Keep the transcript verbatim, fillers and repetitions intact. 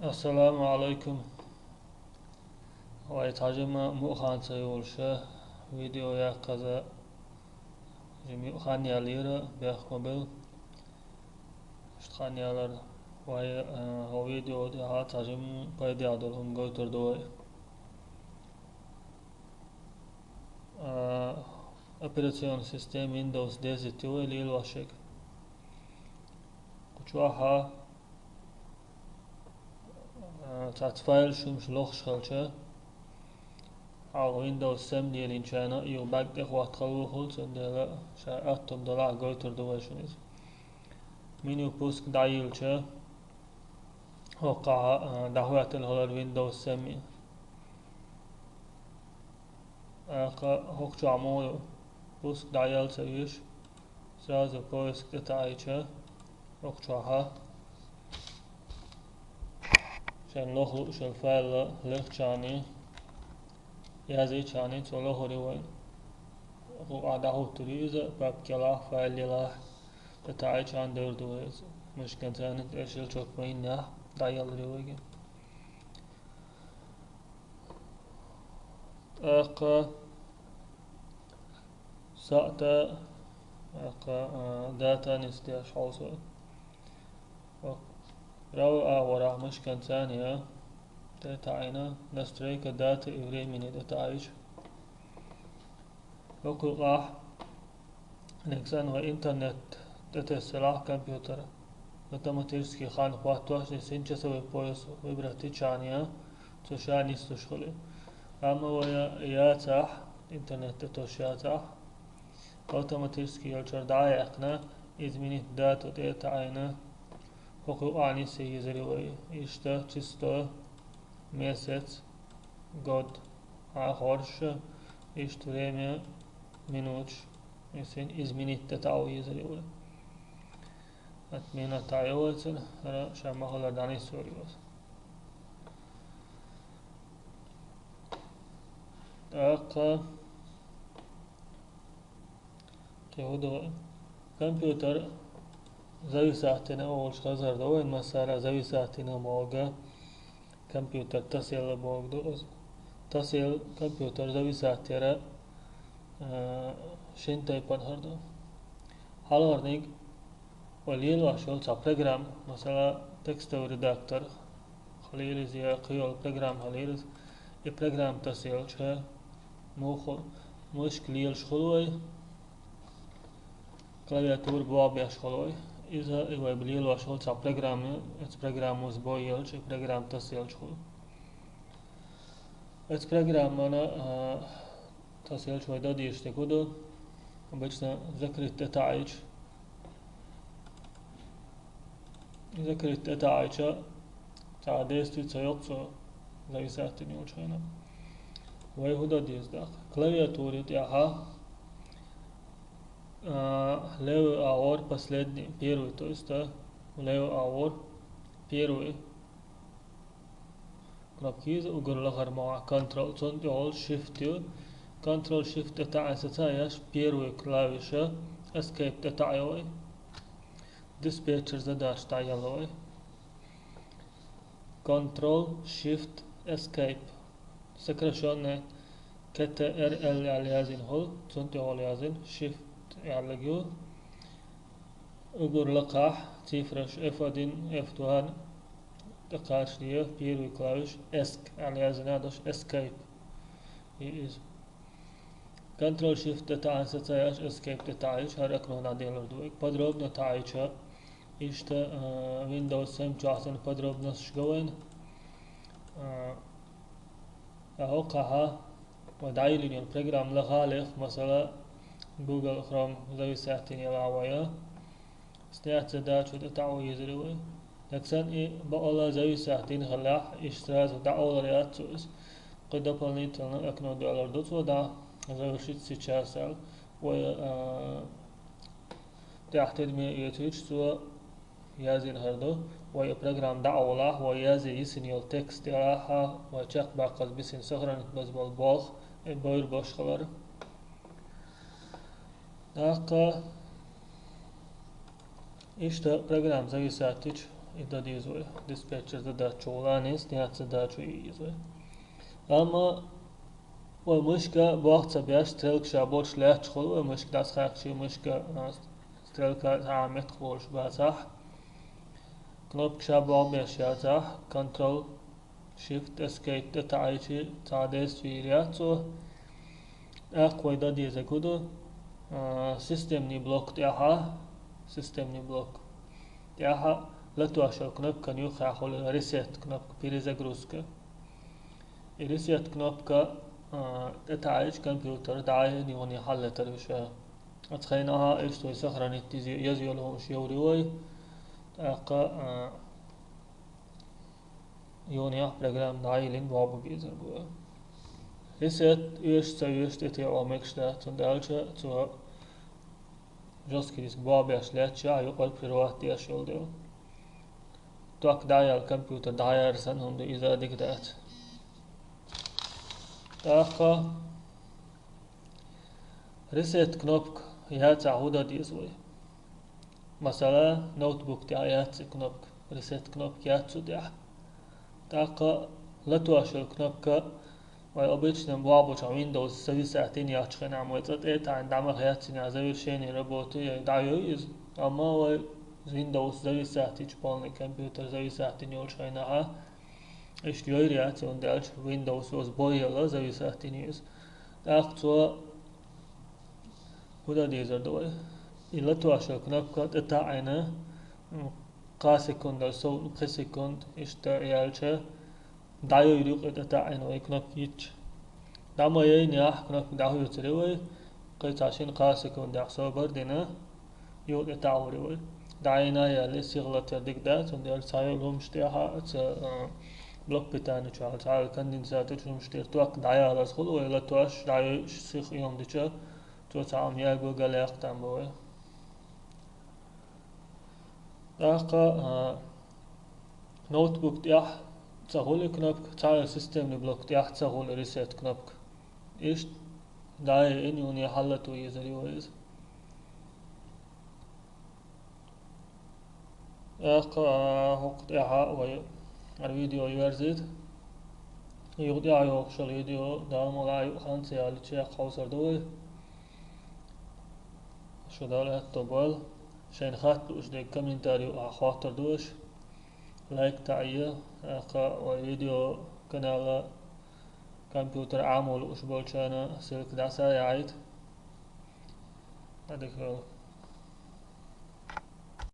Ассаламу алайкум. Вай цхьа жима мукъа хан ца йолуш видео яккхаза, жима юкъа хан ялийра, бехк ма бил. Иштта хан ялар вай, э, хӀо видео тӀехьа цхьа жима пайдехь долу хӀума гойтур ду вай. А, операционная система Windows десять ю вай лелош ерг. Кху чохь а, а, цхьацца файлаш хӀумаш лохуш хилча, хьалха Windows семь лелийначарна юха бӀаьрг тӀехӀотта хала вухула, цундела ша аттум далахь гойтур ду вай шуна иза. Меню пуск дӀайиллича, хӀокхахь, а, дӀахӀоьттина хилар Windows семь. ТӀаккха хӀокху чохь муха ю? Пуск дӀаяла ца веш, сразу поиск тӀе таӀийча, хӀокху чохь а шайн лоха лууш йолу файл лехчарний, язйичарний цо лохур ю вайн. ХӀокху а дӀахӀуттур ю иза, папка ялахь, файл ялахь, тӀе таӀийчарна девр ду вай иза. Мышканца тӀе щелчок ма йиннехь, дӀаяллур ю вайга. ТӀаккха сахьта, тӀаккха, а, дата нисдеш хьовсо. Правый агӀорахь мышканца я тӀе таӀийна, настройка даты и времени тӀе таӀийча. ХӀокху юкъахь, нагахь санна вай интернет тӀетесселахь компьютер, автоматически хан хӀоттош, и синчасовой пояс выбрать йичарний, цо ша нислуш хуьлу. Амма вай яцахь, интернет тӀе тосуш яцахь, автоматически йолчуьра дӀа а яьккхина, изменить дату тӀе а таӀийна, хӀокху юкъахь нисъе езар ю вай. Иштта число, месяц, год, а хорша, иштта время, минуташ, изменить тӀе таӀо езар ю вай. Отмена таӀайо вай цуьнан, хӀара ша ма-хиллара дӀанисвер ю аса. ТӀаккха кхин хӀун ду вай? Компьютер зависать йина олуш хазар ду вайн, массара а зависать йина ма вогӀу, компьютер тасаелла бохург ду иза. Тасаелла компьютер зависать яра, а, шина тайпана хир ду. Хьалхарниг вай лелош йолу цхьа программа, масала, текстовый редактор хилийла иза я кхин йолу программа хилийла иза. И программа тасаелча, муха, мишка лелаш хуьлу вай, клавиатура бохбеш хуьлу вай. Иза и вай лелош йолу цхьа программа, оцу программас бой елча, и программа тасаелча хуьлу. Оцу программана, а, тасаелча вай дан дезаш дерг хӀун ду? Обычно закрыть тӀе таӀийча. Закрыть тӀе таӀийча, цхьа а действие ца йоккху цо, зависать йина йолчу хенахь. Вай хӀун дан деза тӀаккха? Клавиатури тӀехь, а, левый агӀор последний, первый, то есть, а, левый агӀор первый кнопка еза, уггар лахара могӀа Ctrl, цунна тӀехула Shift ю. Ctrl Shift тӀе таӀийна саца еш, первый клавиша Escape тӀе таӀайо вай. Диспетчер задач дӀаелла вай. Ctrl Shift Escape. Сокращённый К Т Р Л аьлла яздина хуьлу, цунна тӀехула яздина Shift аьлларг ю. Уггар лакхахь цифраш F один, F два тӀекхачале, первый клавиш Esc аьлла яздина долуш, Escape ю иза. Ctrl Shift тӀе таӀийна саца еш, Escape тӀе таӀийча, хӀара окно дӀаделлар ду вайга. Подробно таӀийча, иштта, а, Windows семь чохь санна подробносташ го вайн. А, ТӀаккха хӀокхахь вай дӀайиллина йолу программа лаха а леха, масала, Google Chrome зависать йина елахь вай, снять задачу тӀе таӀо езар ю вай. Нагахь санна и бакъалла зависать йина хиллехь, иштта сразу дӀаолур яц цо иза. Кхин дополнительно окно доьллур ду цо дӀа, завершить сейчас аьлла. Вай, а, тӀехь тидаме а оьцуьйтуш цо, яздина хир ду, вай и программа дӀаолахь, вай язъе йисина йолу текст тӀехь а, вай чекхбаккхаза бисина сохранить база болу болх, и бойр бошхалар. ТӀаккха иштта программа зависать йича, И дан деза вай. Диспетчер задача гӀуланес, тӀехьа задача и еза вай. Амма вай мышка бохца беш, стрелка ша боцуш лаьтташ хуьлу, вай мышка дӀасхьаькхчи мышка, а, стрелка цхьа а меттах болуш бацахь. Кнопка ша боху беш яцахь, Ctrl, Shift, Escape тӀетаӀийчи цхьа деза вийр яц цо. ТӀаккха вай дан деза хӀун ду, а, системный блок тӀехьа, системный блок тӀехьа латош йолу кнопкан юххехь хуьлу reset кнопка, перезагрузка. И reset кнопка, а, тӀетаӀийчи компьютер дӀа а йина юххе хьаллатар ву ша. Оцу хенахь иштта вай сохранить еза йолу хӀумаш йовр ю вай. ТӀаккха, а, юххехь программа дӀайиллина боху безар бу. Reset оьшуш ца оьшуш тӀетеӀо мегаш дац, хӀунда аьлча цо жесткий диск боху беш лаьтташ а юкъара прервать деш йолу дела. Ток дӀаяьлла компьютер дӀаяьлла санна хӀума ду, иза а дика дац. ТӀаккха reset кнопка яцахь хӀун дан деза вай? Масала, ноутбук тӀехь яц и кнопка, reset кнопка яц цу тӀехь. ТӀаккха латош йолу кнопка вай обычно боху бу чохь Windows зависать йина яхчу хенахь, вай цӀа тӀе а таӀийна дӀа ма хеццинехь завершение работы я дӀайой иза. Амма вай Windows зависать йича полный компьютер зависать йина йолчу хенахь, иштта йойр яц, хӀунда аьлча Windows оцу бой яла зависать йина иза. ТӀаккха цо хӀун дан дезар ду вай? И латош йолу кнопка тӀетаӀийна, м, кхаа секундал сов, пхи секунд, иштта яьлча, дӀайойр ю кхин тӀетаӀийна вай кнопка йича. ДӀа ма яйнехь, кнопка дӀахӀоьцур ю вай, кхин цхьа шина-кхаа секундехь собар а дина, юха тӀетаӀор ю вай. ДӀайина а яьлла, сиха латар дика дац, цундела цхьайолу хӀумаш тӀехь а, ца, а, блок питания чохь, цхьайолу конденсатор хӀумаш тӀера ток дӀаялаза хуьлу вай латош, дӀайойуш сиха йом дича, цо цхьа хӀума яго галаяккха там бу вай. ТӀаккха, а, ноутбук тӀехь ца хуьлу кнопка, цхьа а системный блок тӀехь ца хуьлу reset кнопка. Иштта дӀа а йина юххе хьаллато езар ю вай иза. ТӀаккха, а, хӀокху тӀехь вай хӀара видео йоьрзийта. Юха тӀехь йохуш йолу видео, Дала мукъ лахь, юха хан ца яллича, хьовсур ду вай. Шу Дала аьтто бойла. Шайна хатта лууш дерг комментарий юкъахь хоттур ду аша. Лайк таӀийта, тӀаккха вай видео канала компьютер Ӏамо лууш болчарна ссылка дӀасаяхьийта. Ӏадика йойла.